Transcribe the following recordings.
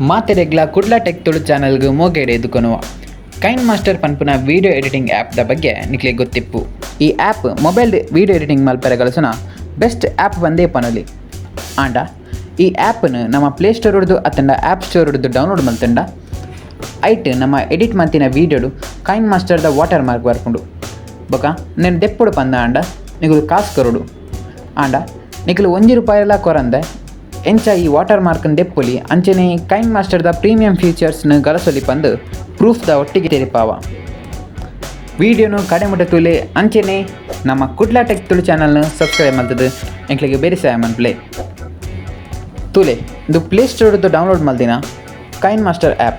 ಮಾತೆರೆಗ್ಲ Kudla tech Tulu ಚಾನಲ್ಗ್ ಮೋಗೆಡ್ ಎದುಕೊನುವ. ಕೈನ್ master ಪನ್ಪುನ video editing app ದ ಬಗ್ಗೆ ನಿಕ್ಲೆ ಗೊತ್ತಿಪ್ಪು. ಈ app mobile video editing ಮಲ್ಪೆರೆ ಗಲಸುನ best app ಪಂದೇ ಪನೊಲಿ. ಆಂಡ ಈ ಆ್ಯಪ್ನ್ ನಮ್ಮ ಪ್ಲೇ ಸ್ಟೋರ್ ಡ್ದ್ ಅತ್ತಂಡ ಆ್ಯಪ್ ಸ್ಟೋರ್ ಡ್ದ್ ಡೌನ್ಲೋಡ್ ಮಲ್ತ್ಂಡ ಐಟ್ ನಮ್ಮ ಎಡಿಟ್ ಮಲ್ತಿನ ವೀಡಿಯೋಡು ಕೈನ್ ಮಾಸ್ಟರ್ದ ವಾಟರ್ ಮಾರ್ಕ್ ಬರ್ಪುಂಡು. ಬೊಕ ನೆನ್ ದೆಪ್ಪೊಡು ಪಂದ ಆಂಡ ನಿಕುಲು ಕಾಸ್ ಕೊರೊಡು. ಆಂಡ ನಿಕುಲು ಒಂಜಿ ರೂಪಾಯಿಲ ಕೊರಂದೆ ಎಂಚ ಈ ವಾಟರ್ ಮಾರ್ಕ್ನ್ ದೆಪ್ಪೊಲಿ ಅಂಚನೆ ಕೈನ್ ಮಾಸ್ಟರ್ದ ಪ್ರೀಮಿಯಂ ಫೀಚರ್ಸ್ನ್ ಗಲಸೊಲಿ ಪಂದ್ ಪ್ರೂಫ್ದ ಒಟ್ಟಿಗೆ ತೆರಿಪಾವ. ವೀಡಿಯೋನು ಕಡೆ ಮುಟ್ಟ ತೂಲೆ, ಅಂಚನೆ ನಮ್ಮ ಕುಡ್ಲ ಟೆಕ್ ತುಳು ಚಾನಲ್ನ ಸಬ್ಸ್ಕ್ರೈಬ್ ಮಲ್ತದು ಎಂಕ್ಲೆಗ್ ಬೆರಿಸಾಯ ಮನ್ಪುಲೆ. ತೂಲೆ, ಇಂದು ಪ್ಲೇ ಸ್ಟೋರ್ದು ಡೌನ್ಲೋಡ್ ಮಲ್ದಿನ Kine master app.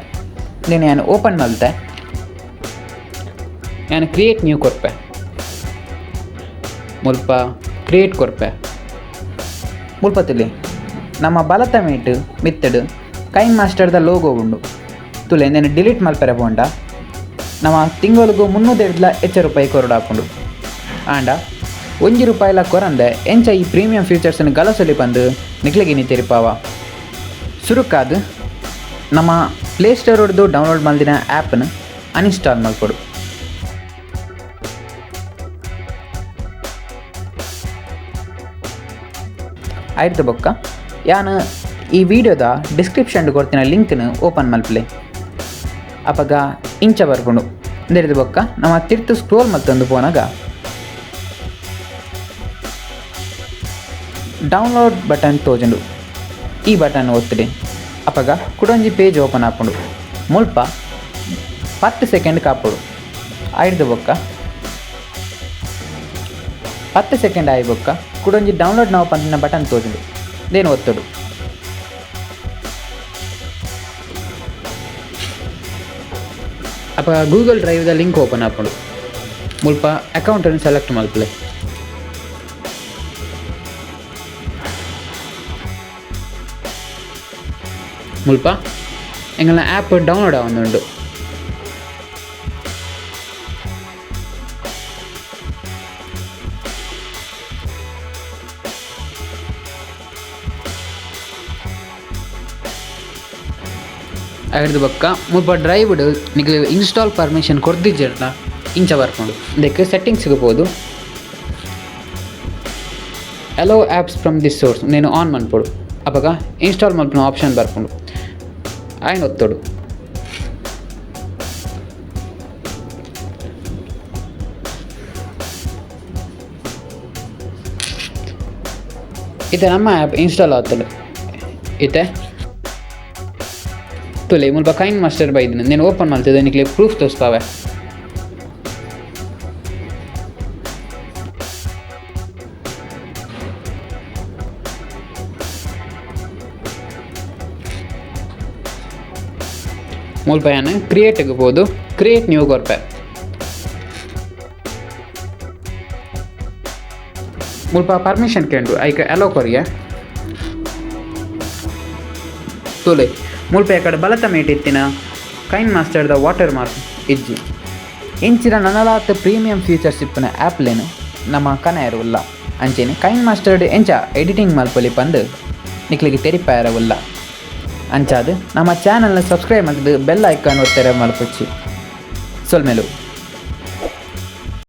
ಇಂದೆನ್ ಯಾನ್ ಓಪನ್ ಮಲ್ತೆ. ಯಾನ್ ಕ್ರಿಯೇಟ್ ನ್ಯೂ ಕೊರ್ಪೆ. ಮುಲ್ಪ ಕ್ರಿಯೇಟ್ ಕೊರ್ಪೆ. ಮುಲ್ಪ ತೂಲೆ, ನಮ್ಮ ಬಲತ ಮೇಟ್ ಮಿತ್ತಡ್ ಕೈನ್ ಮಾಸ್ಟರ್ದ ಲೋಗೋ ಉಂಡು. ತೂಲೆ, ಇಂದೆನ್ ಡಿಲೀಟ್ ಮಲ್ಪೆರೆ ಪೋಂಡ ನಮ್ಮ ತಿಂಗೊಲುಗು 300 ಹೆಚ್ಚ ರೂಪಾಯಿ ಕೊರೊಡಾಪುಂಡು. ಆಂಡ ಒಂಜಿ ರೂಪಾಯಿಲ ಕೊರಂದೆ ಎಂಚ ಈ ಪ್ರೀಮಿಯಂ ಫೀಚರ್ಸ್ನ್ ಗಲಸೊಲಿ ಪಂದ್ ನಿಕ್ಲೆಗ್ ಇನಿ ತೆರಿಪಾವ. ಸುರುಕಾದ್ ನಮ್ಮ ಪ್ಲೇ ಸ್ಟೋರ್ಡ್ದು ಡೌನ್ಲೋಡ್ ಮಲ್ದಿನ ಆ್ಯಪ್ನ್ ಅನ್ಇನ್ಸ್ಟಾಲ್ ಮಲ್ಪೊಡು. ಐರ್ದ ಬೊಕ್ಕ ಯಾನ್ ಈ ವಿಡಿಯೋದ ಡಿಸ್ಕ್ರಿಪ್ಷನ್ ಕೊರ್ತಿನ ಲಿಂಕ್ನ್ ಓಪನ್ ಮಲ್ಪುಲೆ. ಅಪಗ ಇಂಚ ಬರ್ಪುಂಡು. ಇಂದೆರ್ದ್ ಬೊಕ್ಕ ನಮ್ಮ ತಿರ್ತು ಸ್ಕ್ರೋಲ್ ಮಲ್ತೊಂದು ಪೋನಗ ಡೌನ್ಲೋಡ್ ಬಟನ್ ತೋಜುಂಡು. ಈ ಬಟನ್ ಒತ್ತುಲೆ. ಅಪಗ ಕುಡೊಂಜಿ ಪೇಜ್ ಓಪನ್ ಆಪುಂಡು. ಮುಲ್ಪ 10 ಸೆಕೆಂಡ್ ಕಾಪೊಡು. ಐರ್ದ್ ಬೊಕ್ಕ 10 ಸೆಕೆಂಡ್ ಆಯಿ ಬೊಕ್ಕ ಕುಡೊಂಜಿ ಡೌನ್ಲೋಡ್ now ಪನ್ಪಿನ ಬಟನ್ ತೋಜುಂಡು. ದೇನು ಒತ್ತೊಡು. ಅಪಗ ಗೂಗಲ್ ಡ್ರೈವ್ದ ಲಿಂಕ್ ಓಪನ್ ಆಪುಂಡು. ಮುಲ್ಪ ಅಕೌಂಟನ್ನು ಸೆಲೆಕ್ಟ್ ಮಲ್ಪುಲೆ. ಮುಲ್ಪ ಎಂಕಲ್ನ ಆ್ಯಪ್ ಡೌನ್ಲೋಡ್ ಆವೊಂದುಂಡು. ಐರ್ದ್ ಬೊಕ್ಕ ಮುಲ್ಪ ಡ್ರೈವ್ಡ್ ನಿಕ್ಲೆ ಇನ್ಸ್ಟಾಲ್ ಪರ್ಮಿಷನ್ ಕೊರ್ದಿಜ್ಜೆರ್ಡ ಇಂಚ ಬರ್ಪುಂಡು. ಇಂದೆಕ್ ಸೆಟ್ಟಿಂಗ್ಸ್ಗ್ ಪೋದು allow apps from this source ಉಂದೆನ್ ಆನ್ ಮನ್ಪೊಡು. ಅಪಗ ಇನ್ಸ್ಟಾಲ್ ಮಲ್ಪುನ ಆಪ್ಷನ್ ಬರ್ಪುಂಡು. ಐನ್ ಒತ್ತೊಡು. ಇತ್ತೆ ನಮ್ಮ ಆ್ಯಪ್ ಇನ್ಸ್ಟಾಲ್ ಆತುಂಡು. ಇತ್ತೆ ತೂಲೆ, ಮುಲ್ಪ ಕೈನ್ ಮಾಸ್ಟರ್ ಬೈದಿನ నేను ಓಪನ್ ಮಲ್ತುದು ನಿಕ್ಲೆ ಪ್ರೂಫ್ ತೋಜ್ಪಾವೆ. ಮುಲ್ಪ ಯಾನ್ ಕ್ರಿಯೇಟ್ಗ್ ಪೋದು ಕ್ರಿಯೇಟ್ ನ್ಯೂ ಕೊರ್ಪೆ. ಮುಲ್ಪ ಪರ್ಮಿಷನ್ ಕೇಂಡು ಐಕ್ ಅಲೋ ಕೊರಿಯೆ. ತೂಲೆ, ಮುಲ್ಪ ಎಕಡೆ ಬಲತ ಮೇಟ್ ಇತ್ತಿನ ಕೈನ್ ಮಾಸ್ಟರ್ದ ವಾಟರ್ ಮಾರ್ಕ್ ಇಜ್ಜಿ. ಇಂಚಿನ ನನಲಾತ್ ಪ್ರೀಮಿಯಂ ಫೀಚರ್ಸ್ ಇಪ್ಪುನ ಆ್ಯಪ್ಲೆನ್ ನಮ್ಮ ಕನಯೆರೆ ಉಲ್ಲ. ಅಂಚೆನೆ ಕೈನ್ ಮಾಸ್ಟರ್ಡ್ ಎಂಚ ಎಡಿಟಿಂಗ್ ಮಲ್ಪೊಲಿ ಪಂದ್ ನಿಕ್ಲೆಗ್ ತೆರಿಪಾಯೆರೆ ಉಲ್ಲ. ಅಂಚಾದ್ ನಮ್ಮ ಚಾನಲ್ನ ಸಬ್ಸ್ಕ್ರೈಬ್ ಮಲ್ತ್ದ್ ಬೆಲ್ ಐಕಾನ್ ಒತ್ತೆರೆ ಮಲ್ಪೊಚ್ಚಿ. ಸೊಲ್ಮೆಲು.